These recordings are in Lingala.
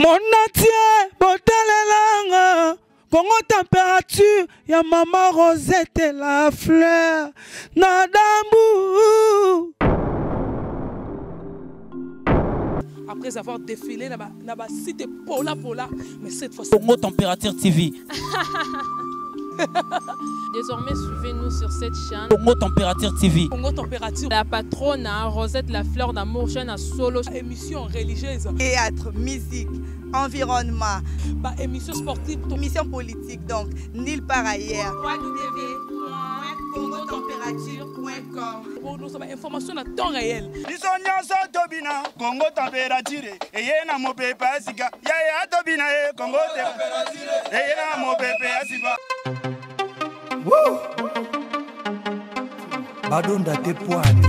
Monde entier botalelanga Congo Température ya mama Rosette la fleur na dambu. Après avoir défilé na ba site Pola Pola, mais cette fois Congo Température TV. Désormais, suivez-nous sur cette chaîne. Congo Température TV. Congo Température. La patronne, hein, Rosette la fleur d'amour, chaîne à solo. Émission religieuse. Théâtre, musique, environnement. Bah, émission sportive. Émission politique, donc, nulle part ailleurs. www.congotemperature.com. Pour nous, information à temps réel. Biso nyonso tobina Congo Température eye na mopepe ya sika yaya tobina ye Congo eye na mopepe ya sika. Woo! Badonda te poani.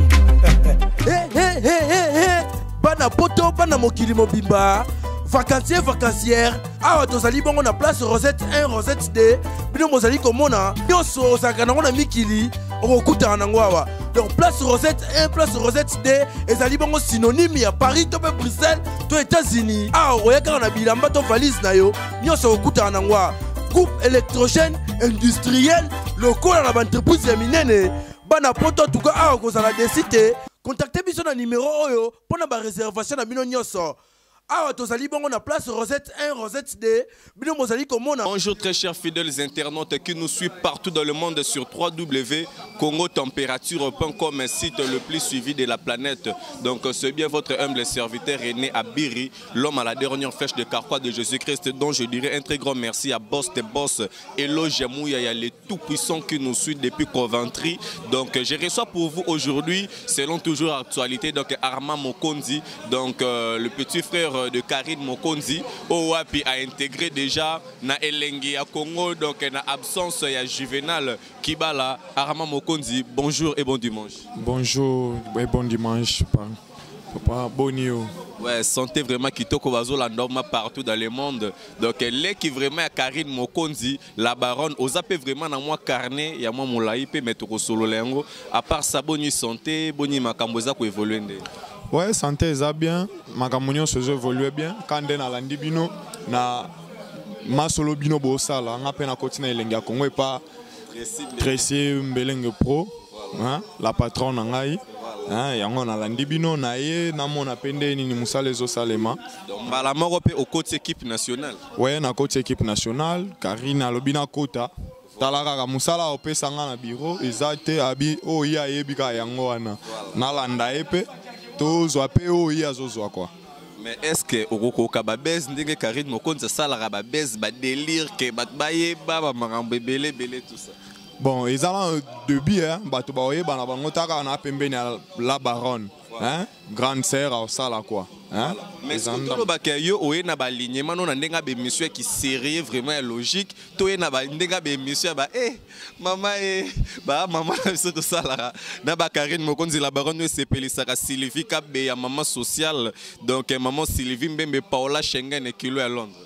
Hey, hey, hey, hey, hey. Bana poto, bana mokili mobimba. Vacancier, vacancière. Awa tozali bongo na place Rosette 1, Rosette 2. Bino bozali komona nyonso ozalaka nango na mikili, okokutana nango awa. Donc place Rosette 1, place Rosette 2 ezali bongo synonyme ya Paris to pe Bruxelles to États-Unis. Awa okoya kaka na bilamba to valise na yo, nyonso okokutana nango awa. Groupe électrogène industriel lokola na ba entreprise ya minene. Bana poto tuka awa kozala desi te. Contactez biso na numéro oyo pona ba réservation na bino nyonso. Awa tozali bongo na place Rosette 1, Rosette 2. Bino bozali komona. Bonjour très chers fidèles internautes qui nous suivent partout dans le monde sur www.congotemperature.com, site le plus suivi de la planète. Donc c'est bien votre humble serviteur René Abiri, l'homme à la dernière flèche de carquois de Jésus-Christ, dont je dirais un très grand merci à Boss de Boss, Elo Gemouya, il y a les tout-puissants qui nous suivent depuis Coventry. Donc je reçois pour vous aujourd'hui, selon toujours actualité, donc Armand Mokonzi, donc le petit frère de Karine Mokonzi, Owapi a intégré déjà na Elengi ya Congo, donc na absence ya Juvenal Kibala. Armand Mokonzi, bonjour et bon dimanche. Bonjour et bon dimanche, papa. Papa, bonio. Ouais, santé vraiment kitoko bazola norma partout dans le monde. Donc elle qui vraiment ya Karine Mokonzi, la baronne, ozape vraiment na moi carnet ya moi molayi pe mettre solo lengo. À part ça, boni santé, boni makambo za ko évoluer nde. Ouais, santé eza bien, makambo nyonso ezo évoluer bien. Quand nde nalandi bino na masolo bino bosala, nga pe nakoti na Elengi ya Congo epa Tracy Mbelenge Pro, hein, la patronne na ngai. Hein, yango nalandi bino na ye, namona pe nde nini mosala ezosalema. Donc, mbala moko pe okoti équipe nationale. Ouais, nakoti équipe nationale, Karine alobi nakota. Tala kaka mosala opesa nga na bureau eza te, abi oyo ye ayebi kaka yango wana. Nalanda ye pe, tozwa pe oyo ye azozwa quoi. Mais est-ce que okokoka ba buzz ndenge Karine Mokonzi asalaka ba buzz, ba délire ke bato bayeba ba makambo ebele ebele tout ça? Bon, eza na début, hein, bato baoyeba na bango taka na pembeni ya la baronne, hein, grande sœur osala quoi, hein. Voilà. Mais Eza est-ce que ndambo. tolobaka yo oye na ba alignement no na ndenge ya ba émission qui sérieux vraiment ya logique, toye na ba ndenge ya ba émission ya ba, eh, mama, eh, ba mama na biso tosalaka na ba Karine Mokonzi la baronne oyo esepelisaka Sylvie Kabe ya maman sociale, donc maman Sylvie Mbembe Paola Schengen ekilo ya Londres.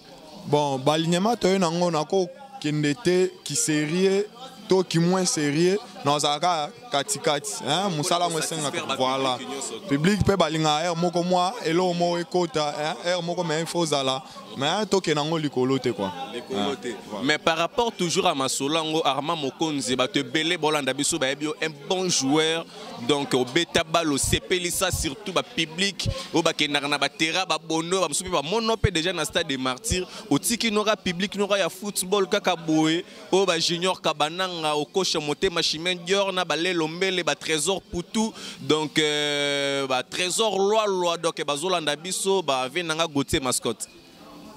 Bon, ba alignement toye nango nako kende te ki sérieux to ki moins sérieux, nazalaka katikati, hein, mosala ngo esengaka, voilà. Public pe balingaka heure moko mwa eloko moko ekota, hein, heure moko mais il faut ozala, mais tokende nango likolo te quoi. Likolo te. Mais par rapport toujours à Masolango, Armand Mokonzi, bato ebele bolanda biso bayebi yo un bon joueur, donc obeta balle osepelisa surtout ba public oyo bakendaka na ba terrain, ba bono, ba mosusu pe ba mono pe déjà na stade des Martyrs, otiki noka public noka ya football kaka boye, oyo ba Junior Kabananga, Okosha Motema, Chimène Dior, na ba Lelo Mbele, ba Trésor Poutou, donc ba Trésor Loi Loi, donc bazolanda biso, ba ve nanga Gauthier Mascotte.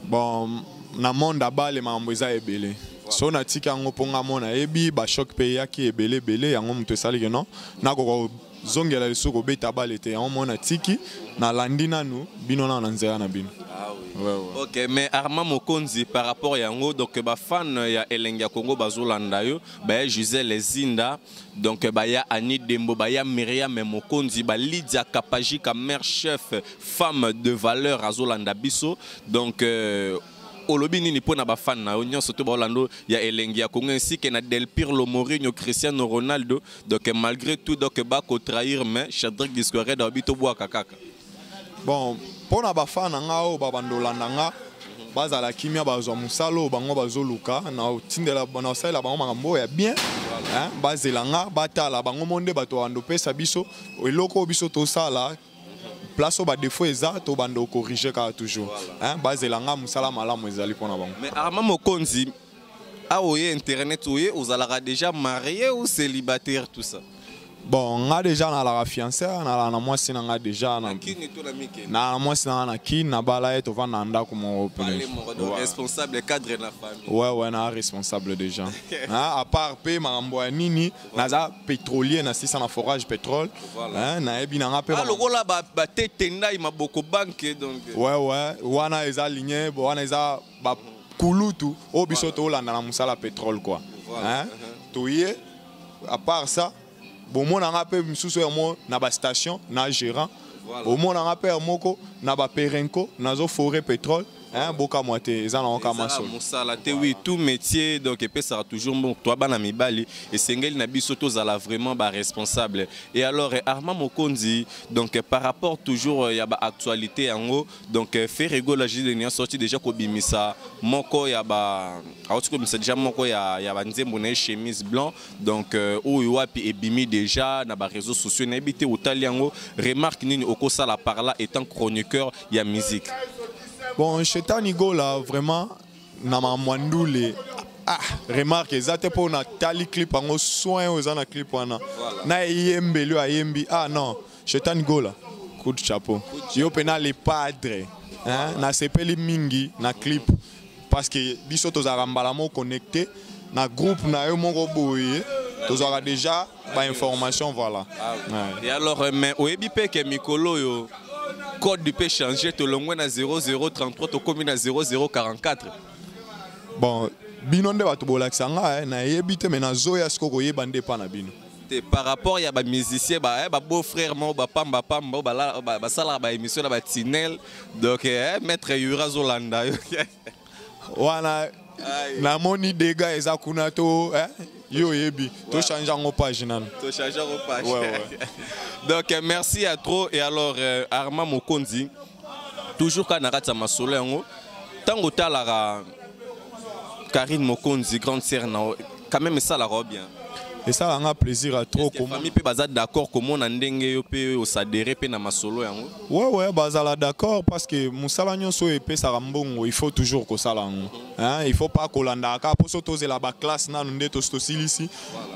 Bon, na monde ya bale makambo eza ebele. So natiki yango mpo nga mona yebi, ba choc pe eyaki ebele ebele, yango moto esaliki non, nakoka kozongela lisusu kobeta bale te, yango mona tiki, nalandi nanu bino na na nzela na bino. Ah oui. Ouais, ouais. Ok, mais Armand Mokonzi par rapport yango, donc ba fan ya Elengi ya Congo bazolanda yo, ba ya Gisèle Zinda, donc ba ya Annie Dembo, ba ya Myriam Mokonzi, ba Lydia Kapajika mère chef, femme de valeur azolanda biso. Donc olobi nini pona ba fan na yo nyonso to ba Orlando ya Elengi ya Congo ainsi que na Del Pirlo, Mourinho, Cristiano Ronaldo, donc malgré tout donc ba ko trahir mais Shadrack Discouré da bito boaka kaka. Bon, pona ba fan na nga oyo ba bandolanda nga, Bazala kimia, bazwa mosala oyo bango bazoluka, na osalela bango makambo oyo ya bien. Hein, bazela nga, batala bango mo nde bato bando pesa biso eloko oyo biso tosala, place oyo badefo eza, to bando corriger kaka toujours. Hein, bazela nga, mosala malamu ezali mpona bango. Mais Armand Mokonzi, awa oye internet, oye ozalaka déjà marié ou célibataire, tout ça? Bon, nga déjà nalaka fiancé, nalaka na mwasi na nga déjà na Kini to na mikeni? Na mwasi na nga na Kini, nabala ye, tovanda na ndako moko Parler pene. moko, donc responsable cadre na famille. Ouais, na responsable déjà. Hein, à part pe makambo ya nini, naza pétrolier, na sisa na forage pétrole. Hein, nayebi na nga pe Ah, lokola batete ndai maboko banque, donc. Ouais, wana eza ligne, bo wana eza ba kulutu oyo biso tolanda na mosala pétrole quoi. Hein, toye à part ça, bomona nga mpe misusu ya mo na bastation na gérant. Bomona nga mpe ya moko na baperenco, nazoforer pétrole. Hein, bokamwa te, eza nango kama Ezala solo. Mosala te, oui, tout métier donc epesaka toujours bon. Toa bana mibali, esengeli na biso tozala vraiment baresponsable. Et alors Armand Mokonzi, donc par rapport toujours ya baactualité yango, donc Ferre Gola Jideni sorti déjà kobimisa moko ya ba, auti kobimisa déjà moko ya banzembo na ye, Chemise Blanc, donc oyo wapi ebimi déjà na baréseaux sociaux. Nayebi te, otali yango, remarque nini okosala par là étant chroniqueur ya musique? Bon, Shetani Gola, vraiment, na mamwandule, ah, remarque eza te, mpo natali clip yango, soin oyo eza na clip wana na eyembeli oyo ayembi. Ah non, Shetani Gola, coup de chapeau, yo mpena le padre. Hein, nasepeli mingi na clip parce que biso tozalaka mbala moko connecté na groupe na yo moko boye, tozwaka déjà bainformation, voilà. Ouais. Et alors, mais oyebi mpe ke mikolo oyo code mpe change, tolongwe na 0033, tokomi na 0044. Bon, bino nde bato bolakisa nga, nayebi te, me nazoya sikoyo koyeba nde epa na bino. Te, par rapport ya bamusicien, ba beau-frère moko bapambapamba oyo basalaka baémission na batinel, donc maître Yura azolanda yo. Wana namoni dega eza kuna to, yo oyebi, tochange yango page nano. Tochange yango page. Ouais. Donc merci à trop. Et alors Armand Mokonzi, toujours kaka na kati ya masolo yango, ntango otalaka Karine Mokonzi, grande sœur na yo, quand même esalaka yo bien? Esalanga plaisir à trop. Famille mpe baza d'accord komona ndenge yo mpe osadere mpe na masolo yango? Ouais, bazala d'accord parce que mosala nyonso oyo epesaka mbongo, il faut toujours kosala yango. Hein, il faut pas kolandaka kaka mposo tozela baklasse nanu nde tosilisi.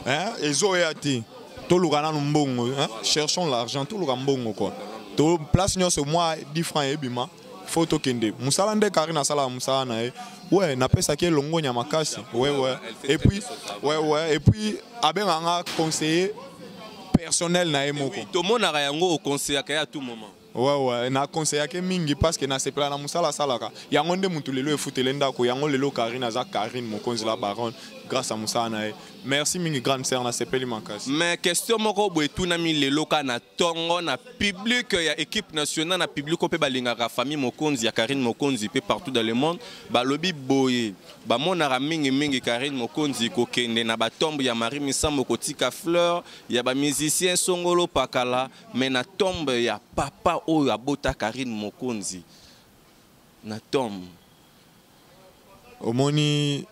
Hein, ezoya te, toluka nanu mbongo. Hein, cherchons l'argent, toluka mbongo quoi. To place nyonso mwa 10 francs ebima, faut tokende mosala. Nde Karine asalaka mosala na ye, ouais, napesaki elongonya makasi, ouais. Et puis ouais, et puis abengaka nga conseiller personnel na ye moko. Tomonaka yango, okonseyaka ye à tout moment. Ouais, nakonseyaki mingi parce que nasepela na mosala asalaka. Yango nde mutu lelo efutele ndako yango. Lelo Karine aza Karine Mokonzi la baronne grâce à mosala na ye. Merci mingi, grande sœur, nasepeli makasi. Mais question moko boye etunami lelo kaka na ntongo na public ya équipe nationale, na public oyo mpe balingaka famille Mokonzi ya Karine Mokonzi mpe partout dans le monde, balobi boye: bamonaka mingimingi Karine Mokonzi kokende na batombe ya Marie Misambo, kotika fleur ya bamusicien songolo pakala, mais na tombe ya papa oyo abota Karine Mokonzi, na tombe Omoni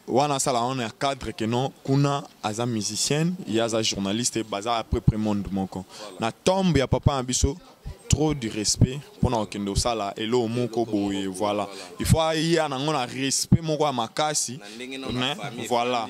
wana, asala wana ya cadre ke non, kuna aza musicienne, ye aza journaliste, baza à peu près monde moko. Na tombe ya papa na biso, trop du respect mpona kokende kosala eloko moko boye. Voilà, il faut aya nango na respect moko ya makasi. Voilà,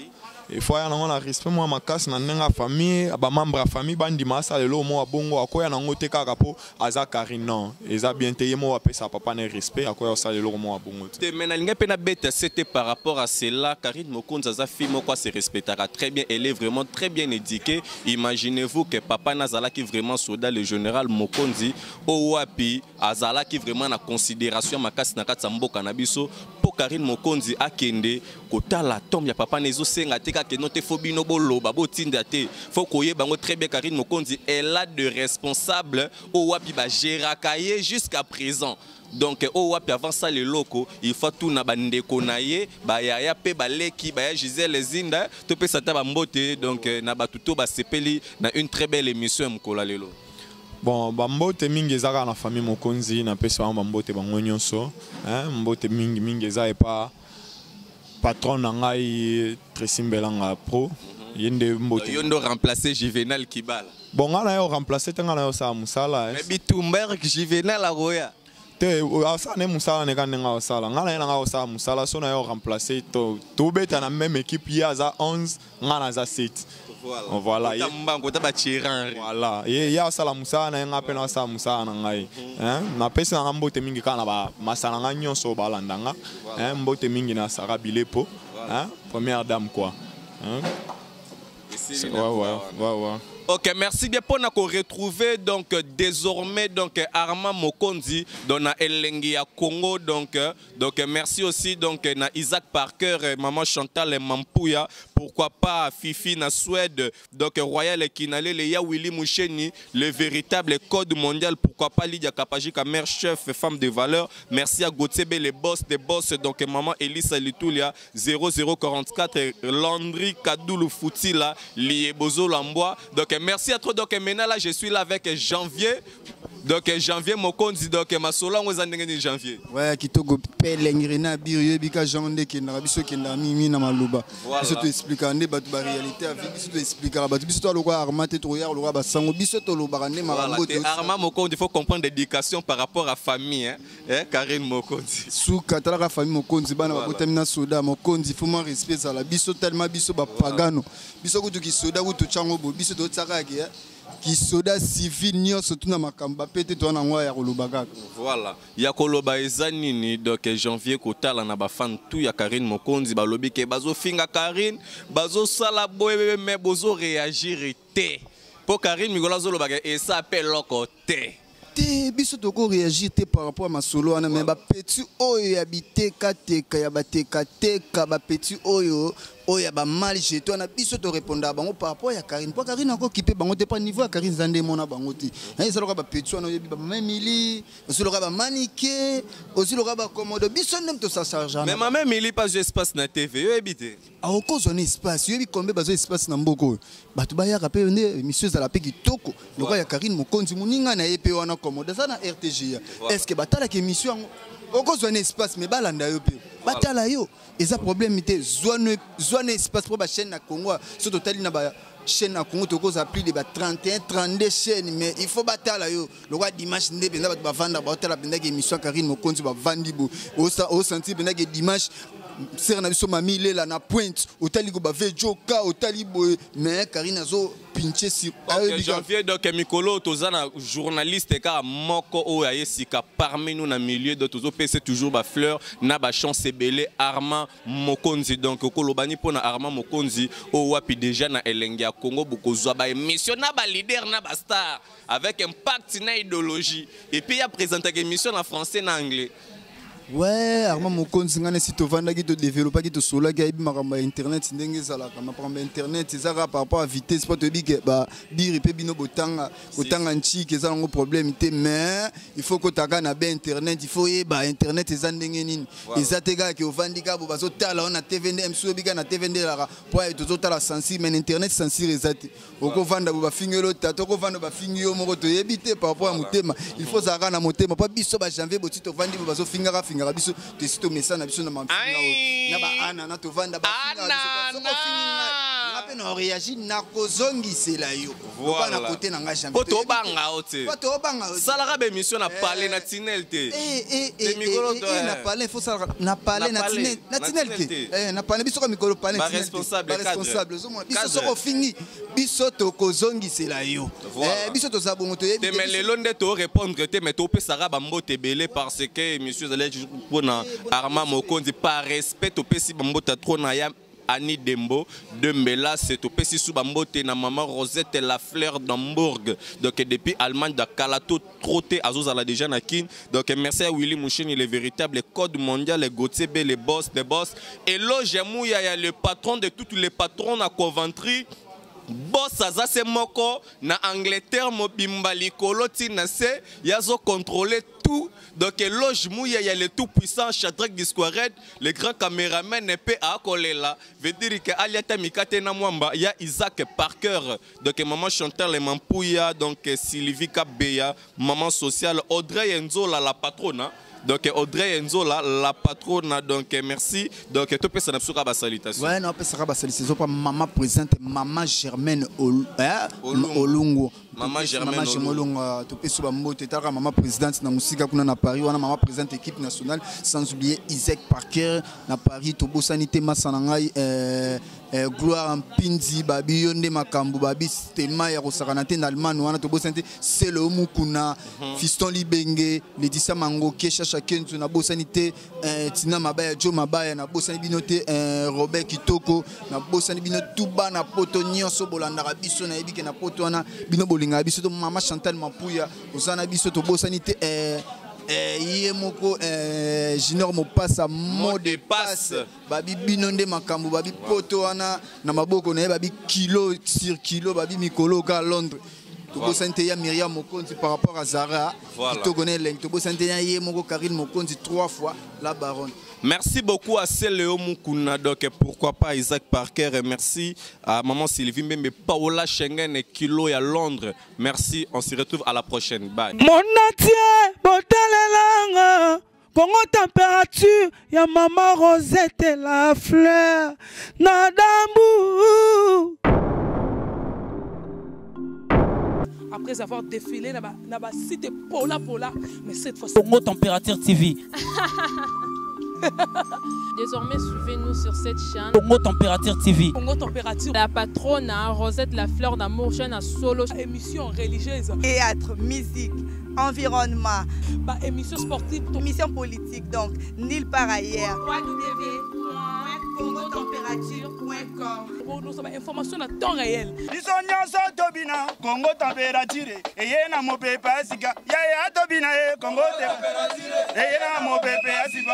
il faut aya nango na respect moko ya makasi na ndenge ya famille, bamembre ya famille bandima asala eloko moko ya bongo. Akoya nango te kaka mpo aza Karine, non, eza bien te. Ye moko apesa papa na respect, akoya kosala eloko moko ya bongo te. Te, mais nalingi mpe nabeta sete par rapport à cela. Karine Mokonzi aza fille moko ase respectaka très bien, elle est vraiment très bien éduquée. Imaginez-vous que papa nazalaki vraiment soda, le général Mokonzi, oyo wapi azalaki vraiment na considération makasi na kati ya mboka na biso. Mpo Karine Mokonzi akende kotala tombe ya papa na, ezosenga te kaka no te, faut bino boloba, botinda te, faut koyeba yango très bien. Karine Mokonzi, elle a de responsable oyo wapi bagéraka ye jusqu'à présent. Donc oyo wapi avant sala eloko, il faut tuna bandeko na ye, bayaya mpe baleki, baya Gisele Zinda, topesa ata bambote. Donc na bato to basepeli na une très belle émission ya mokolo ya lelo. Bon, bambote mingi eza kaka na famille Mokonzi, napesi bango bambote bango nyonso, hein. Mbote mingi mingi eza epa patron na ngai Tracy Mbelanga Pro, ye nde mbote. Yo ndo remplacer Juvenal Kibala. Bon, ngai na ye oremplace te, ngai na ye osala mosala, eh. Mais bitumba Eric Juvenal akoya. Te, asala ne mosala ne kaka ndenge aosala. Ngai na ye na ngai osala mosala, so na ye oremplace to tobeta na même équipe, ye aza 11, ngai naza 7. Voilà. Ota mbango, ota ba Thierry Henry. Voilà. Ye asala mosala na ye, ngai mpe nasala mosala na ngai. Hein? Napesi na ngai mbote mingi kaka na bamasala na ngai nyonso oyo balanda nga. Hein? Mbote mingi na Sarah Bilepo. Hein? Première dame quoi. Hein? Esili Ouais, na ouais, wana. ouais, ouais. Ok, merci bien pour nous retrouver donc désormais donc Armand Mokonzi dans na Elengi ya Congo donc merci aussi donc na Isaac Parker, maman Chantal et Mampuya, pourquoi pas Fifi na Suède, donc Royal Kinale, le ya Willy Moucheni, le véritable code mondial, pourquoi pas Lydia Kapajika, mère chef, femme de valeur. Merci à Gauthier B, le boss des boss, donc maman Elisa Litulia 0044, Landry Kadoulou Foutila, Liebozo Lambois. Donc merci à toi. Donc maintenant là je suis là avec Janvier. Donc Janvier Mokonzi, donc Masola on ndenge ni Janvier. Ouais, kitoko pe lengre na biro yebika Jean ndeke na biso kenda mimi na maloba. Voilà. Biso to expliquer nde bato ba réalité ya vie, biso to expliquer bato, biso to lokwa armate to ya lokwa ba sango, biso to lobaka nde Voilà, makambo t'es to. Armand Mokonzi, il faut comprendre l'éducation par rapport à famille, hein, hein, Karine Mokonzi. Suka talaka famille Mokonzi, bana Voilà. babotami na soda Mokonzi, faut moi respect ça la biso tellement biso ba pagano. Biso kutu ki soda kutu chango bo, biso to tsaka ki, hein. Ki soda civil nyonso tuna makambo ba pete to na ngwa ya koloba kaka. Voilà. Ya koloba eza nini? Donc Janvier kotala na ba fan tout ya Karine Mokonzi balobi ke bazo finga Karine, bazo sala boye mais bozo réagir te. Po Karine mikolo azoloba ke esa pe loko te. Te biso toko réagir te par rapport à masolo wana, mais ba petit oyo ya biteka teka ya bateka teka ba petit oyo oyo ya ba mal jeté wana biso to répondre bango par rapport ya Karine. Po Karine ako kipe bango te pa niveau ya Karine zande mona bango te. Hein, ezaloka ba petit wana oyebi ba Mamili, ozoloka ba Manike, ozoloka ba Komodo, biso ndem to sa charge Mais ma même il pas espace na TV, yo ebite. A okozwa na espace, yoyebi combien bazo espace na mboka oyo. Bato bayaka pe nde émission ezala pe kitoko. Lokola ya Karine Mokonzi moninga na ye pe wana Komodo, aza na RTGA. Voilà. Est-ce que batalaka émission yango? Okozwa na espace mais balanda yo pe. Batala yo, eza problème te. Zwa na espace po ba chaîne na Congo. So totali na ba chaîne na Congo tokoza plus de ba 31, 32 chaînes, mais il faut batala yo. Lokola dimanche nde mpenza bato bavanda, baotala mpenza ke émission ya Karine Mokonzi bavandi bo. Osentir mpenza ke dimanche sere na biso mami lela na pointe, otali ko bave joka, otali boye, mais Karine azo pincher sur Ok, ayebi kaka. Janvier, donc mikolo toza na journaliste kaka moko oyo aye sika parmi nous na milieu, donc tozo pese toujours ba fleur na ba chance ebele Armand Mokonzi. Donc kolobani mpona Armand Mokonzi oyo wapi déjà na elenge ya Congo bokozwa ba émission na ba leader na ba star avec impact na idéologie, et puis ya présentaka émission na français na anglais. Ouais, Armand Mokonzi ngane si tovandaki to développaki to solaki ayebi makambo ya internet ndenge ezalaka, makambo ya internet ezalaka par rapport à vitesse, po toyebi ke ba biri pe bino botanga, kotanga ntiki eza nango problème te, mais il faut kotaka na ba internet, il faut yeba internet eza ndenge nini. Voilà. Eza te kaka ke ovandi kaka bo bazotala yo na TV nde, MC oyebi kaka na TV nde elaka, po aye tozotala censure, mais na internet censure eza te. Okovanda bo bafingi yo tata, okovanda bafingi yo moko toyebi te par rapport à motema. Il faut ozalaka na motema, po biso ba janvier boti tovandi bo bazofingaka fingaka biso, tosi tomesana biso na mafinga oyo. Na ba ana, na tovanda bafinga biso. Soki ofingi ngai, nga mpe na réagir, nakozongisela yo. Voilà. Lokola na côté na ngai janvier. Po tobanga yo te. Po tobanga yo te. Salaka ba émission na parler na tinel te. Eh, eh, Te eh, mikolo eh, to, eh, eh. na parler, il faut salaka na parler, Na na parler, tinel, na na tinel tinel te. te. Eh, na parler, biso ka mikolo parler, Ba tinel te. responsable, Ba cadre. responsable, ozomona. Biso Cadre. soki ofingi, biso tokozongisela yo. Voilà. Eh, biso toza bongo, toyebi Te, te, mais biso lelo nde to répondre te, mais topesaka bambote ebele parce que émission ezalaki mpona Armand Mokonzi par respect topesi bambote trop na ya Annie Dembo de Mbelas, topesi sous bambote na maman Rosette la fleur d'Hambourg, donc depuis Allemagne de Kalato troté azozala déjà na Kin. Donc merci à Willy Mouchini, le véritable code mondial, le Gauthier B, le boss des boss, et Loge Mouya, le patron de tous les patrons à Coventry. Boss aza se moko na Angleterre mobimba likolo ti na se ye azo contrôler tout. Donc Eloge Muyaya le tout puissant Shadrack Disquared le grand cameraman mpe akolela veut dire que aliata mikate na mwamba ya Isaac Parker. Donc maman Chantal Mampuya, donc Sylvie Kabeya maman sociale, Audrey Nzola la patronne. Donc Audrey Nzola la patronne, donc merci. Donc topesa na biso ba salutation. Ouais, non, pesa ba salutation pas maman présente maman Germaine Olungu. Maman Germaine Maman Germaine Olungu, topesa ba mbote tara maman présidente na musika kuna na Paris, wana maman présidente équipe nationale, sans oublier Isaac Parker na Paris, tobosani te masana ngai Gloire Mpindi babi yonde makambo babi tema ya kosakana te na Allemagne wana tobosani te Selo Mukuna, Fiston Libenge, Laetitia Mangoke, Chacha Kenzu na bosani te Tina Mabaya, Joe Mabaya na bosani bino te Robert Kitoko na bosani bino tuba na poto nyonso bolandaka biso na yebi ke na poto wana bino bolinga biso to mama Chantal Mampuya ozana biso to bosani te ye moko Junior Mopasa mot de passe babi bino nde makambo babi poto wana na maboko na ye babi kilo sur kilo babi mikolo ka Londres. Tobosani te ya Myriam Mokonzi par rapport à Zara. Kitoko na elengi. Tobosani te ya ye moko Karine Mokonzi 3 fois la baronne. Merci beaucoup à Céléo Mukuna, donc pourquoi pas Isaac Parker, et merci à maman Sylvie Mbembe, Paola Schengen et Kilo à Londres. Merci, on se retrouve à la prochaine. Bye. Mon entier, botelelanga, Congo température, ya maman Rosette la fleur, Nadambou. Après avoir défilé na ba cité Pola Pola, mais cette fois-ci. Congo Température TV. Désormais, suivez-nous sur cette chaîne. Congo Température TV. Congo Température. La patronne, hein, Rosette la fleur d'amour, chaîne à solo. Émission religieuse. Théâtre, musique, environnement. Bah, émission sportive. Émission politique, donc, nulle part ailleurs. www.congotemperature.com. Pour nous, information à temps réel. Biso nyonso tobina Congo température eye na mopepe ya sika. Ya ya tobina e Congo température eye na mopepe ya sika.